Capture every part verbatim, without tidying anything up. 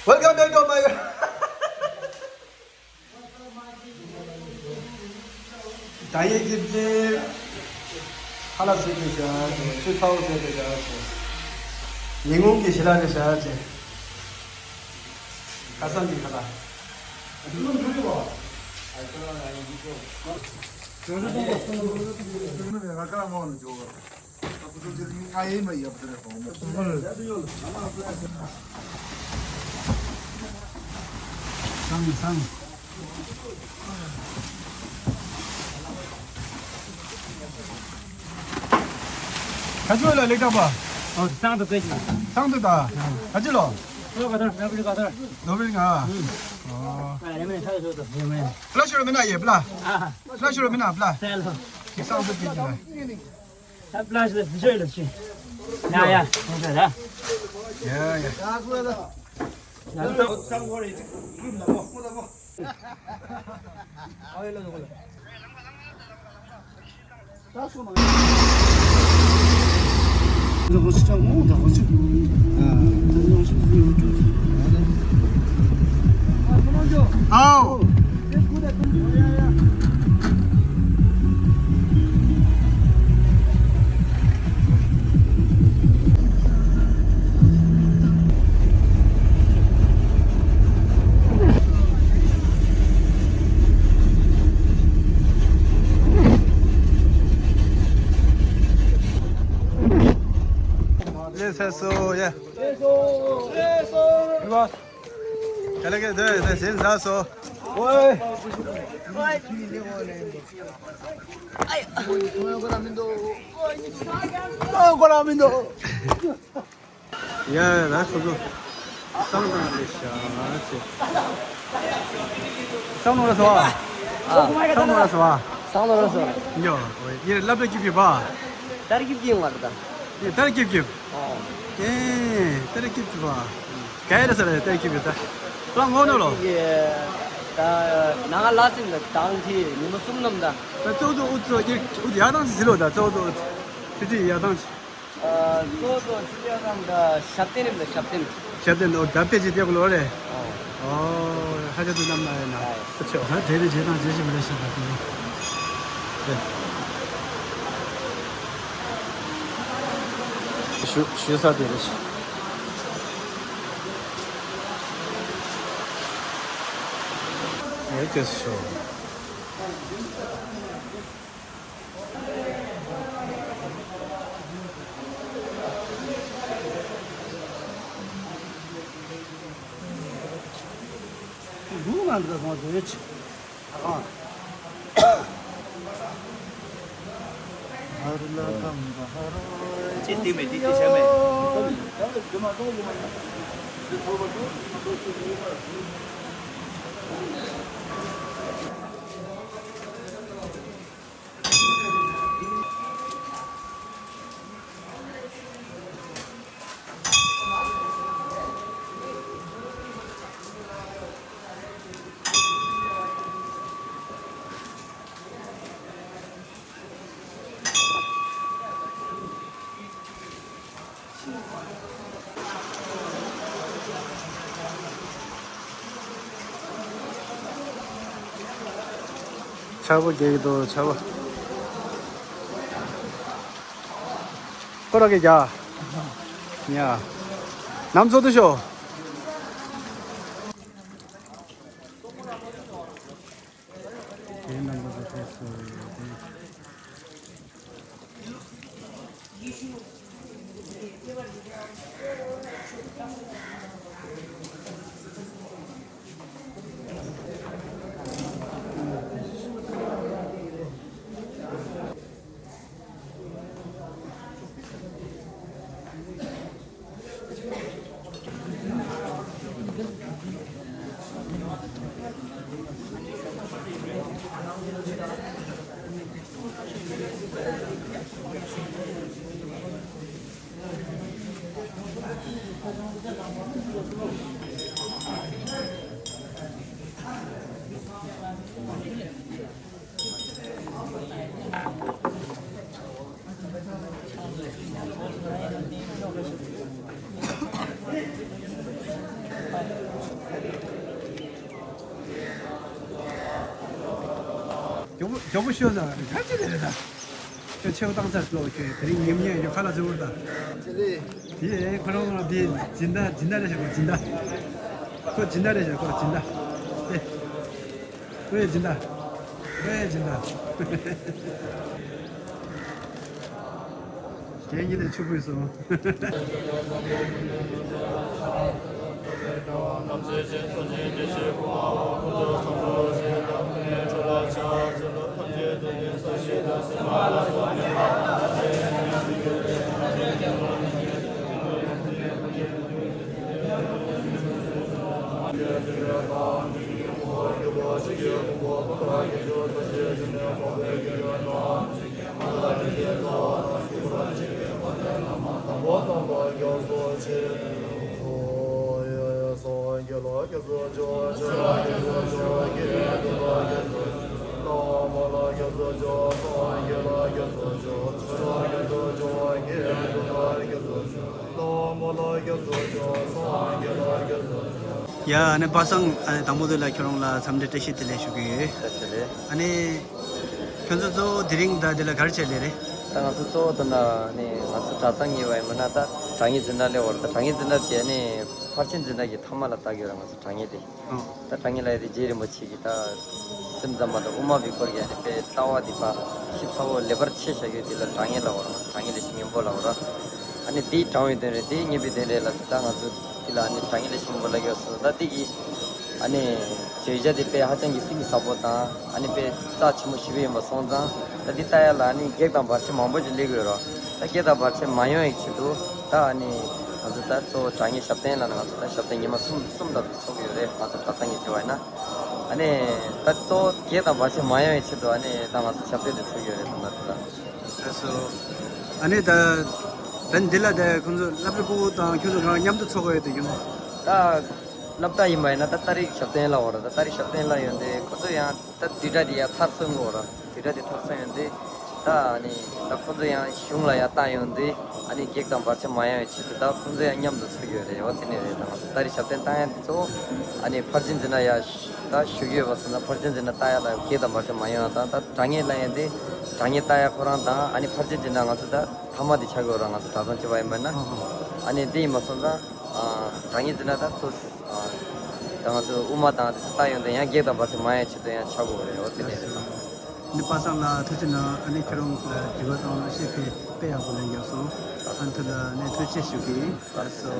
Welcome back to my ད་ཡིག་གི་རྗེས། ཧ་ལ་ཟེར་དེ་བྱ་ཅེ། ཆུ་ཚ་བོ་ཟེར་དེ་བྱ་ཅེ། ཉིན་གུང་གི་ཞི་ལ་རེ་བྱ་ཅེ། ཁ་སང་གི་ཁ་ལ། ག་ཚོད་ལ་ལེགས་དྲག་པ། ཨོ་སང་དུ་སྐད་ཅིག་སང་དུ་ད། ག་ཚོད་ལོ། ལོ་ག་ཚོད་ལོ་བི་ལི་ང་། ཨོ། ཨ་རེ་མེ་ཁ་ཚོད་དུ་ཡོད་མེ། པླ་ཤོར་མི་ན་ཡེ་པླ། པླ་ཤོར་མི་ན་པླ། སེ་ལོ། ཁྱེད་སང་དུ་སྐད་ཅིག་ལ། ད་པླ་ཤོར་དུ་ཤོར་ལ་ཤི། ཡ་ཡ་ཁོང་ཚོ་ར། ཡ་ཡ། ལས་ཚར་སོང་ཡ། ལས་སོང་། ལས་སོང་། ག་ལེ་ག་ལེ་སེམས་ཟ་སོ། ཨོའི། ཨོའི། ཨོའི། ཁོ་རང་མི་འདུག་ཡ་ཡ་ལ་ཁོ་ཚོ་སང་དང་ལས་ཤ་ཚེ། སང་ནོ་ར་སོ་ཨ། ཨ། སང་ནོ་ར་སོ་ཨ། སང་ནོ་ར་སོ། ཡོ། ཡེ་ལབ་ཏུ་ཀྱི་པི་པ། ཏར་ཀིབ་ཀྱི་ངར་ད། ཡེ་ཏར་ཀིབ་ཀིབ། ཨོ། ཨེ། ཏར་ཀིབ་ཀིབ་པ། ག་ཡེ་ར་ས་ར་ཏར་ཀིབ་ཀིབ་ད། ལ་ངོ་ནོ་ལོ། ད་ནང་ལ་སིན་ད་དང་ཐི་ཉི་མ་གསུམ་ནམ་ད། ད་ཙོ་ཙོ་ཨུ་ཙོ་ཡེ་ཨུ་ཡ་དང་སི་ལོ་ད་ཙོ་ཙོ་ཨུ་ཙོ། ཚི་ཚི་ཡ་དང་། ཨ། གཙོ་བོ་ཕྱི་རྒྱལ་ནང་གི་ཞབས་བརྟན་རེད་ལ། ཞབས་བརྟན། ཞབས་བརྟན་འོ་ད་དཔེ་ཅིག་སྟེར་དགོས་ལོ་རེད། ཨོ། ཨོ་ཧ་ཅང་དུ་རྣམ་ན་ཡོད་ན། ཨ་ཆོ་ཧ་དེ་རེད་བྱེད་སྟངས་བྱེད་ཤེས་མི་རེད་ཤེས་པ་དེ་རེད། ཞུ་ཞུ་ས་དེ་རེད། ཨོ་དེ་སུ་ཤོག་ཆར་པ་རྒྱག་གི་འདུག་ཆར་པ། ཁོ་ར་གི་རྒྱ། ཉ། ནམ་ཚོ་དུ་ཤོ། དེ་རྣམ་པ་ཚོ་ཕེབས་སོང་། མགྱོགས་པོ་ཤོད་ན་ག་ཅི་རེད་ད། ཁྱོད་ཆེའུ་བཏང་ཚར་ལོ། ཁྱོད་དེ་རིང་ཉིན་ཉིན་ཡོད་ཁ་ལ་ཟེར་བར་ད། དེ་ཁོ་རང་དེ་སྦྱིན་བདག་སྦྱིན་བདག་རེད་ཤག་ཁོ་སྦྱིན་བདག་ཁོ་སྦྱིན་བདག་རེད་ཤག་ཁོ་སྦྱིན་བདག་ཨེ། ཁོ་ཡི་སྦྱིན་བདག་ཁོ་ཡི་སྦྱིན་བདག་རྒན་གྱི་ལས་ཕྱུག་པོ་ཡིན་སོང་། ཡ། ཨ་ནི་པ་སངས། ཨ་ནི་དང་པོ་དེ་ལ་ཁྱོད་རང་ལ་འཚམས་འདྲི་བཀྲ་ཤིས་བདེ་ལེགས་ཞུ་གི་ཡོད། བཀྲ་ཤིས་བདེ་ལེགས། ཨ་ནི་ཁྱོད་ཚོ་གཙོ་བོ་དེ་རིང་ད་འདི་ལ་ག་རེ་བྱས་ལེ་རེད། ད་ང་ཚོ་གཙོ་བོ་དེ་འདྲ་ནི་ང་ཚོ་གྲྭ་ཚང་གི་བ་ཡིན་མིན་ན་ད་དྲ་བརྙན་འཛིན་གྲྭ་སླེབས་པ་རེད། ད་དྲ་བརྙན་འཛིན་གྲྭ་དེ་ནི་ཕར་ཕྱིན་འཛིན་གྲྭ་གི་མཐའ་མ་ལ་ལྟ་གི་ཡོད་ར། ང་ཚོ་དྲ་བརྙན་དེ། ཨོ། ད་དྲ་བརྙན་ལ་ཡ་དེ་རྗེ་རིན་པོ་ཆེ་གི་ད་སེམས་ཙམ་པ་དང་དབུ་མ་པའི་སྐོར་གྱི་ཨ་ནི་དཔེ་ལྟ་བ་དེ་ཕར་ཞིབ་ཚགས་པོ་ལེགས་པར་ཕྱེ་བཞག་ཡོད། དེ་ལ་དྲ་བརྙན་ལབ་པ་ར། དྲ་བརྙན་ལས་ཤིང་སྙན་པོ་ལབ་པ་ར། ཨ་ནི་དེ་དྲང་བའི་དོན་རེད། དེ་སྙན་པའི་དོན་རེད་ལབ་ཚེ་ད་ང་ཚོ་དེ་ལ་ཨ་ནི་དྲ་བརྙན་ལས་ཤིང་སྙན་པོ་ལབ་ཡོད་སོང་། ད་དེ་གི་ཨ་ནི་བརྗོད་བྱ་དེ་དཔེ་ཧ་ཅང་གི་གཏིང་ཟབ་པོ་དང་ཨ་ནི་དཔེ་རྩ་ཆེན་པོ་ཞེ་པོ་ཡིན་པ་སོང་ཙང་། ད་འདི་ལྟ་ཡ་ལ་ཨ་ནི་གེགས་དང་བར་ཆད་མང་པོ་ཞིག་སླེབས་ཀྱི་ཡོད་ར། ད་གེགས་དང་བར་ཆད་མ་ཡོང་བའི་ཆེད་དུ་ད་ཨ་ནི་ང་ཚོ་ད་གཙོ་བོ་དྲ་བརྙན་ཞབས་བརྟན་ལ་ང་ཚོ་ད་ཞབས་བརྟན་ཉི་མ་གསུམ་གསུམ་ཙམ་ཞིག་ཚོགས་ཀྱི་ཡོད་རེད། ང་ཚོ་གྲྭ་ཚང་གི་བྱས་པ་ཡིན་ན། ཨ་ནི་ད་གཙོ་བོ་གེགས་དང་བར་ཆད་མ་ཡོང་བའི་ཆེད་དུ་ཨ་ནི་ད་ང་ཚོ་ཞབས་བརྟན་དེ་ཚོགས་ཀྱི་ཡོད་རེད། ད་ལྟ་དེ་ལ། ལགས་སོ། ཨ་ནི་ད་ད་འདི་ལ་ད་ཁོང་ཚོ་སློབ་གྲྭ་ཕྲུ་གུ་དང་ཁྱོད་ཚོ་གང་མཉམ་དུ་ཚོགས་ཀྱི་ཡོད་དེ་ཡོང་། ད་སློབ་གྲྭ་ཡིན་པ་ཡིན་ན་ད་ཏ་རིག་ཞབས་བརྟན་ལ་འོ་ར། ད་ཏ་རིག་ཞབས་བརྟན་ལ་ཡོང་དུས་ཁོ་ཚོ་ཡང་ད་བསྡུས་གྲྭ་དེ་ཡང་མཐར་སོན་གི་འོ་ར། བསྡུས་གྲྭ་དེ་མཐར་སོན་ཡོང་དུས་ད་ཨ་ནི་ད་ཁོ་ཚོ་ཡང་གཞུང་ལ་ཡང་བཏང་ཡོང་དུས་ཨ་ནི་གེགས་དང་བར་ཆད་མ་ཡོང་བའི་ཆེད་དུ་ད་ཁོ་ཚོ་ཡང་མཉམ་དུ་ཚུད་ཡོད་རེད། འོ་དེ་ནས་རེད། ད་ང་ཚོ་ཏ་རིག་ཞབས་བརྟན་བཏང་ཡ་དེ་ཚོ་ཨ་ནི་ཕར་ཕྱིན་འཛིན་གྲྭ་ཡ་ད་ཞུགས་ཡོད་པ་སོང་ན་ཕར་ཕྱིན་འཛིན་གྲྭ་ལྟ་ཡ་ལ་གེགས་དང་བར་ཆད་མ་ཡོང་ཡ་དང་། ད་དྲ་བརྙན་ལ་ཡང་དེ་དྲ་བརྙན་ལྟ་ཡ་ཁོ་རང་དང་ཨ་ནི་ཕར་ཕྱིན་འཛིན་གྲྭ་ང་ཚོ་ད་མཐའ་མ་དེ་ཆགས་ཡོད་ར། ང་ཚོ་གྲྭ་ཚང་བྱས་པ་ཡིན་པ་ན་ཨ་ནི་དེ་ཡིན་པ་སོང་ཙང་། ཨ། དྲ་བརྙན་འཛིན་གྲྭ་ད་ཚོ། ཨ། ད་ང་ཚོ་དབུ་མ་དང་དེ་ཚོ་ལྟ་ཡོང་དུས་ཡང་གེགས་དང་བར་ཆད་མ་ཡོང་ཆེད་དུ་ཡང་ཆགས་དགོས་རེད། འོ་དེ་ནས་རེད། ཨ་ནི་པ་སངས་ལགས་ཐུགས་རྗེ་གནང་། ཨ་ནི་ཁྱེད་རང་ལ་དྲི་བ་དང་བཤད་ཁྲིད་དཔེ་ཡག་པོ་ལན་རྒྱབ་སོང་། ཨ་ནི་ཐུགས་ལ་ཨ་ནི་ཐུགས་རྗེ་ཆེ་ཞུ་གི་ཡིན། ལགས་སོ།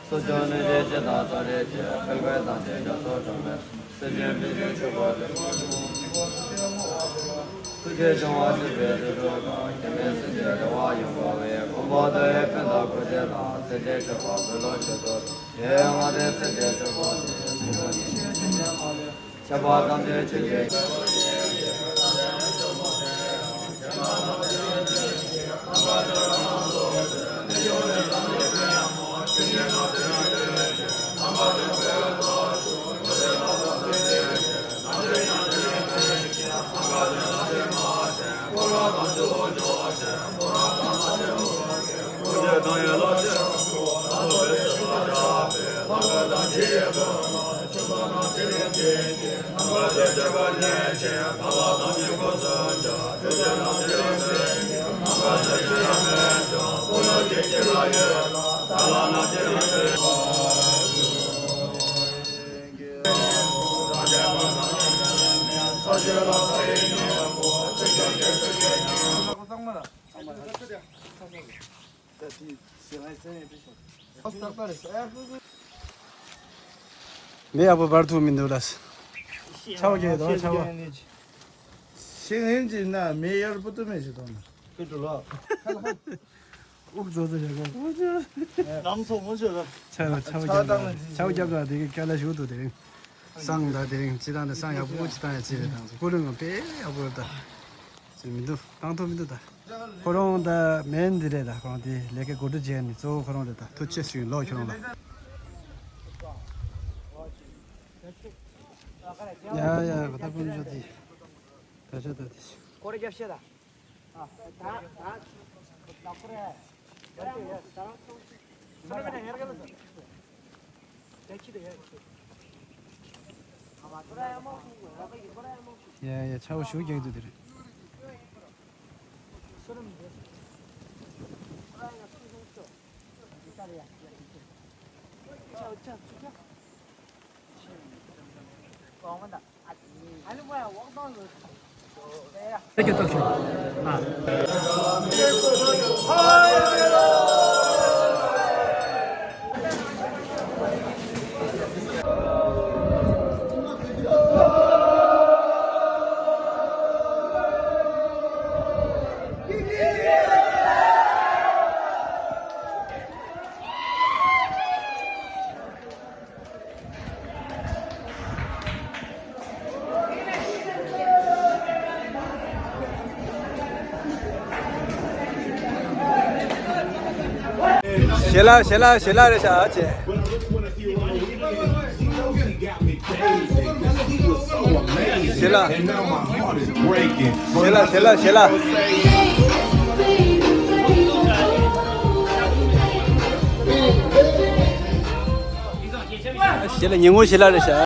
སྲོག་ཆགས་གནོད་བྱེད་ཅན་དང་ཚ་རེག་ཅན། ཕལ་པའི་དང་ཅན་རྒྱ་མཚོ་གྲངས་མེད། སེམས་ཅན་ཕན་ཕྱིར་མཆོད་པ་ལེགས་སོ་ཐུགས་རྗེ་ཆུང་བ་སྲིད་པའི་དུད་འགྲོ་དང་། སྐྱེ་མེད་སེམས་ཅན་བདེ་བ་ཡོངས་དགའ་བའི། མགོན་པོ་དང་ཡོན་ཏན་དང་སྐུ་ཆེ་ལ། སེམས་ཅན་མཆོད་པ་འབུལ་ལོ་ཆེད་དུ། ཡེ་ང་དེ་སེམས་ཅན་མཆོད་པ་འདི། སེམས་ཅན་ཡོངས་བདེ་ཆེད་དུ། མེ་ཡག་པོ་འབར་ཐུབ་མི་འདུག་ལགས། ཆའོ་རྒྱག་དང་ཆའོ། ཤེས་ངན་གྱི་ན་མེ་ཡར་པོ་ཏུ་མེ་ཞིག་དང་། ཁེ་ཏུ་ལ། དབུགས་རྫོགས་རྫོགས་བྱེད་དགོས། ནམ་ཚོ་མོ་ཆོས་ལ། ཆའོ་ཆའོ་རྒྱག་དང་ཆའོ་རྒྱག་དང་དེ་གི་སྐད་ལ་ཞུགས་འདུག་དེ་རིང་། བསང་དང་དེ་རིང་སྤྱི་བཏང་ནས་བསང་ཡག་པོ་ཅིག་བཏང་ཡ་ཅིག་རེད་དང་། ཀུ་ལུ་ངོ་དཔེ་ཡག་པོ་རེད་ད། ཅིག་མི་འདུག་བཏང་ཐུབ་མི་འདུག་ད། ཁོ་རང་ད་མེན་འདི་རེད་ད། ཁོ་རང་དེ་ལས་ཀའི་འགོ་ཁྲིད་བྱས་ནས་གཙོ་བོ་ཁོ་རང་རེད་ད། ཐུགས་རྗེ་ཆེ་ཞུ་ལོ་ཁྱོད་རང་ལ། ཡ་ཡ་ག་ད་ཕུན་ཚོགས་དེ། ད་ཆ་ད་དེ། སྐོར་རྒྱབ་ཤེས་ད། ཡ་ཡ་ཆའོ་ཞུགས་རྒྱག་འདུག་དེ་རེད། ཞལ་ལག་ཞལ་ལག་ཞལ་ལག་རེད་ཤག་ཅེ། ཞལ་ལག་ཞལ་ལག་ཞལ་ལག་ཞལ་ལག་ཞལ་ལག་ཉིན་མོ་ཞལ་ལག་རེད་ཤག།